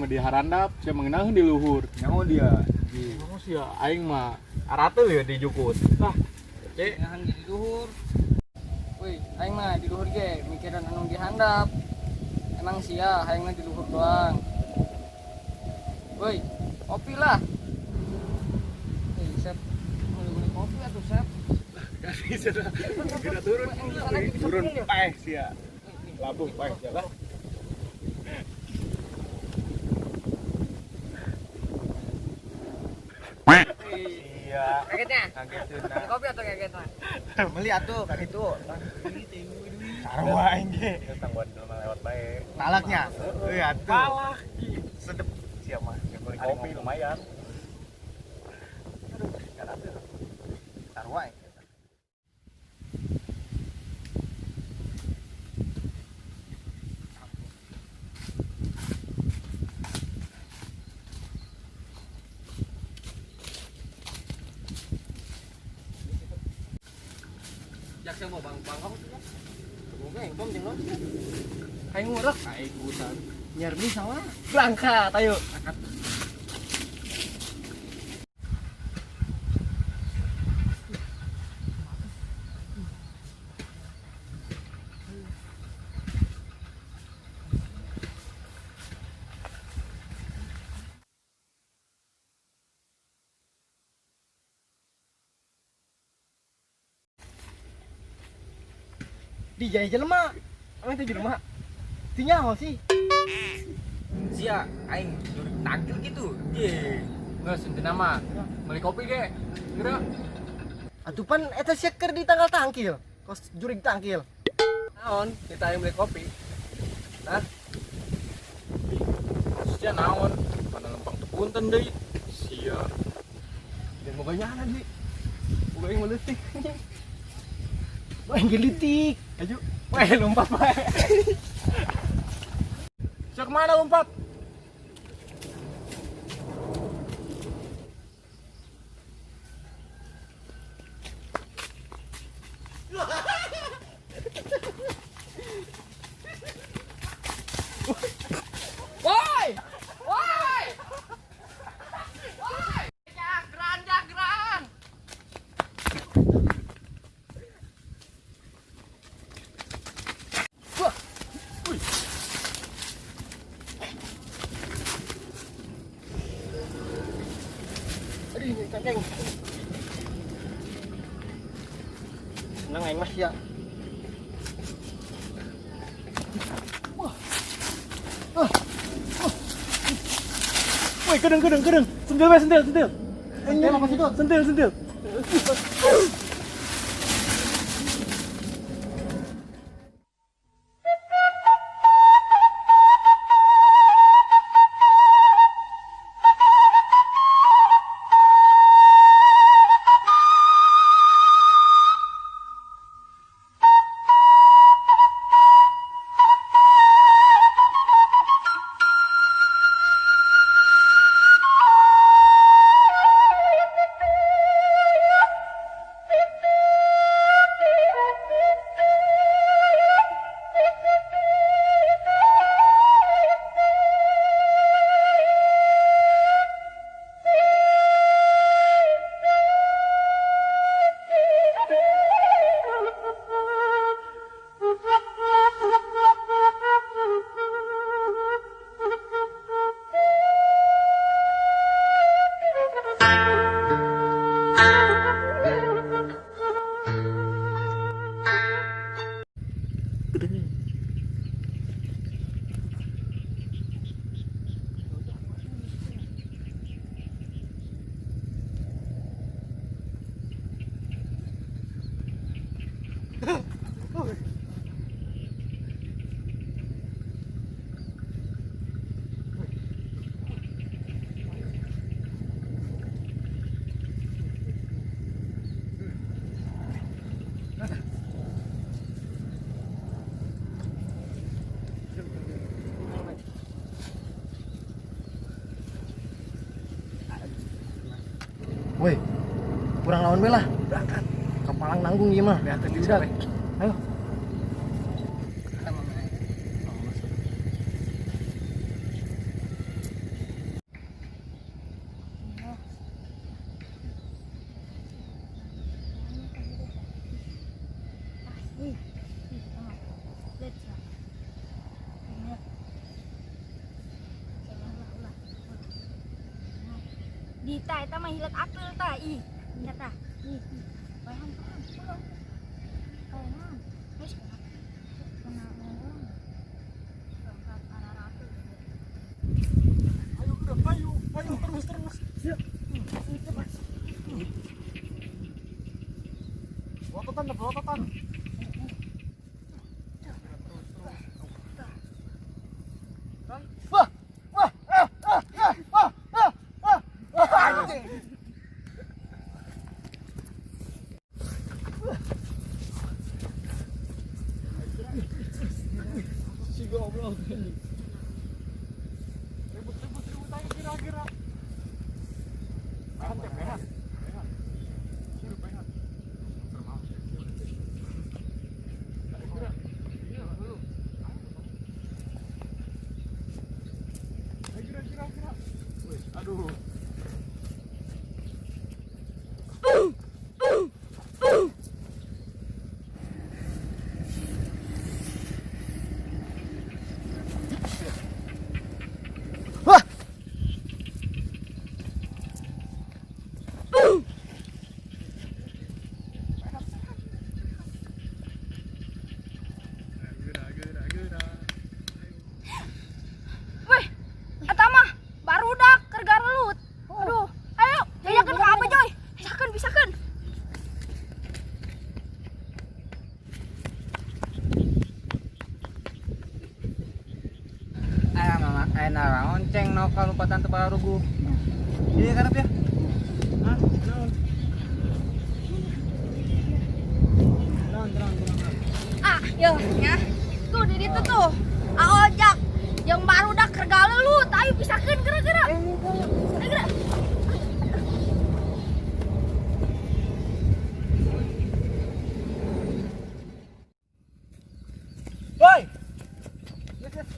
mah di harandap, sia mengenal di luhur. Nyaho dia. Emang sia aing mah Arate ya di jukut. Lah, cek Nahan di luhur. Woi, aing mah di luhur ge mikiran anu dihandap. Emang sia aing mah di luhur doang. Woi, kopi lah. Sep. Beli kopi atuh, Sep. Kasih sudah. Kita turun. Turun paeh sia. Labuh paeh sia lah. Iya. Kagetnya? Kaget Beli kopi atau kaget mah? Beli atuh kan itu. Sarua aing ge. Tangguhan jelema lewat bae. Talaknya. Euy atuh. Kalah. Sedep sia mah. Beli kopi lumayan. Aduh, atuh. Sarua aing. Jak saya mau bang bangkong sih ya. Mungkin yang bom jeung naon sih. Aing ngurek, aing ikutan. Nyerni sama. Berangkat, ayo. Di jaya jelema. Emang itu jelema? Ti nyaho sih. Sia aing jurik tangkil gitu. Ye. Geus intina mah beli kopi ge. Geura. Atuh pan eta sia keur di tanggal tangkil. Kos jurig tangkil. Naon? Kita aing beli kopi. Hah? Sia naon? Pada lempang teu punten deui. Sia. Dan boga nyana deui. Boga aing meuletik. Wah, gelitik. Ayo. Weh, lompat bae. Sia kemana lompat? Woi! Woi! Woi! Jagran, jagran. Wah. Aduh, ini cangkeng. Seneng aing mah sia. Wah. Ah. Ah. Woi, kedeng kedeng kedeng. Sentil bae sentil sentil. Sentil apa sih itu? Sentil sentil. Woi, kurang lawan we lah. Berangkat. Kapalang nanggung ieu mah. Berangkat Udah. Ayo. Dita eta mah hilet akil tah ih. Nya tah. Ih. Paehan paehan. Pulang. Paehan. Geus kena ngomong. Tongkat araratu. Ayo udah, ayo, ayo terus terus. Siap. Pelototan, pelototan. Wah, wah, ah, ah, ah, ah, ah, ah, ah, anjing. Si goblok. Ribut ribut ribut ayo kira kira. Behan teh behan. Behan. Kira behan. Ayo kira. Iya, ayo. Ayo kira kira kira. Wih, aduh. Wah. Geura geura geura. Weh, eta mah barudak keur garelut. Aduh, ayo jajakeun ka Abah Joy. Bisakeun, bisakeun. Aya mama, aya naraon ceng no kalumpatan teu baruguh. Iya karep ya. Hah? Naon? Naon, naon, naon. Ah, yo nya. Tuh di ditu tuh. Aojak jeung barudak keur galelut. Ayo bisakeun geura-geura. Ayo geura. Woi. Geus, geus.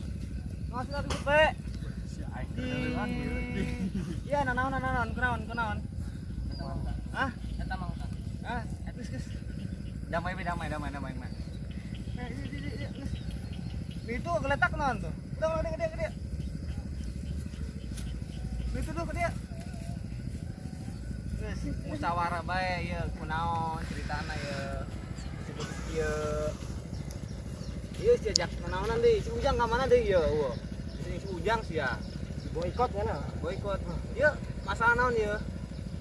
Ngawas lah ribut bae. Si aing Di Iya, nanaon nanaon, kunaon kunaon. Hah? Eta mangsa. Hah? Geus, geus. Damai be damai damai damai mah. Eh, iya, geus. Itu geletak naon tuh? Udah, udah, gede, gede. Itu tuh gede. Geus, musyawarah bae ieu kunaon ceritana ieu. Disebut ieu. Ieu si ajak nanaonan deui, si Ujang ka mana deui ieu? Eueuh. Si Ujang sia. Boikot kan? Boikot. Ieu masalah naon ieu?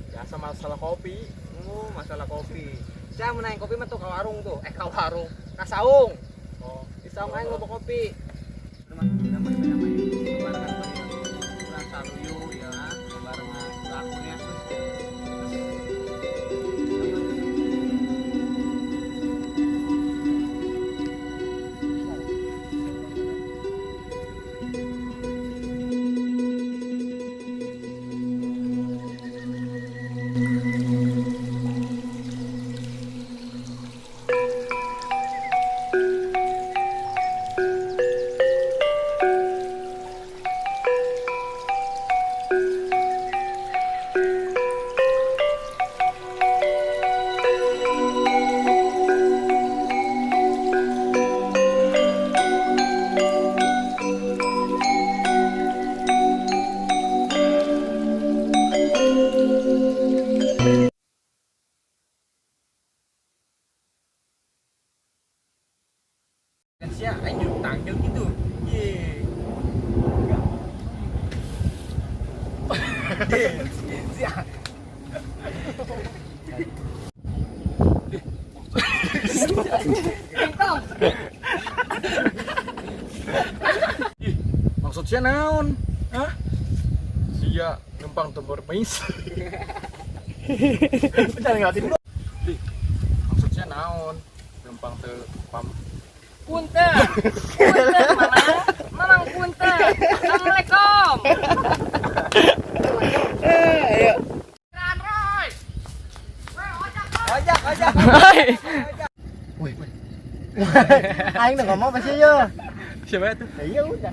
Biasa masalah kopi. Oh, masalah kopi. Saya menang kopi mah tuh ka warung tuh. Eh, ka warung. Ka saung. Oh, Di saung aing loba kopi. Damai damai damai. Barengan kurang saruyu ya, barengan akunnya terus. Sia aing jeruk tangkil gitu. Ye. Sia. Ih, maksud sia naon? Hah? Sia numpang teu bermis. Jangan ngeliatin gua. Ih, maksud sia naon? Numpang teu pam. Punten. Punten, Mamang. Mamang punten. Assalamualaikum. Ojak, ojak. Wih. Aing udah ngomong apa sih ya? Siapa itu? Iya udah.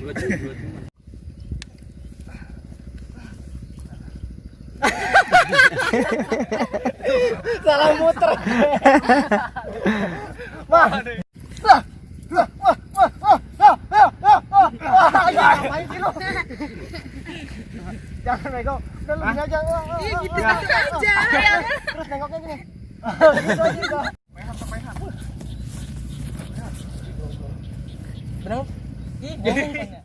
Salah muter. Wah. Wah. Wah, wah, wah, wah, wah, wah, wah, wah. Wah, ngapain sih lu? Jangan bego. Udah lu gini aja. Iya gitu aja. Terus nengoknya gini. Gitu aja udah. Paehan. Benar? Ih, bohong kan ya.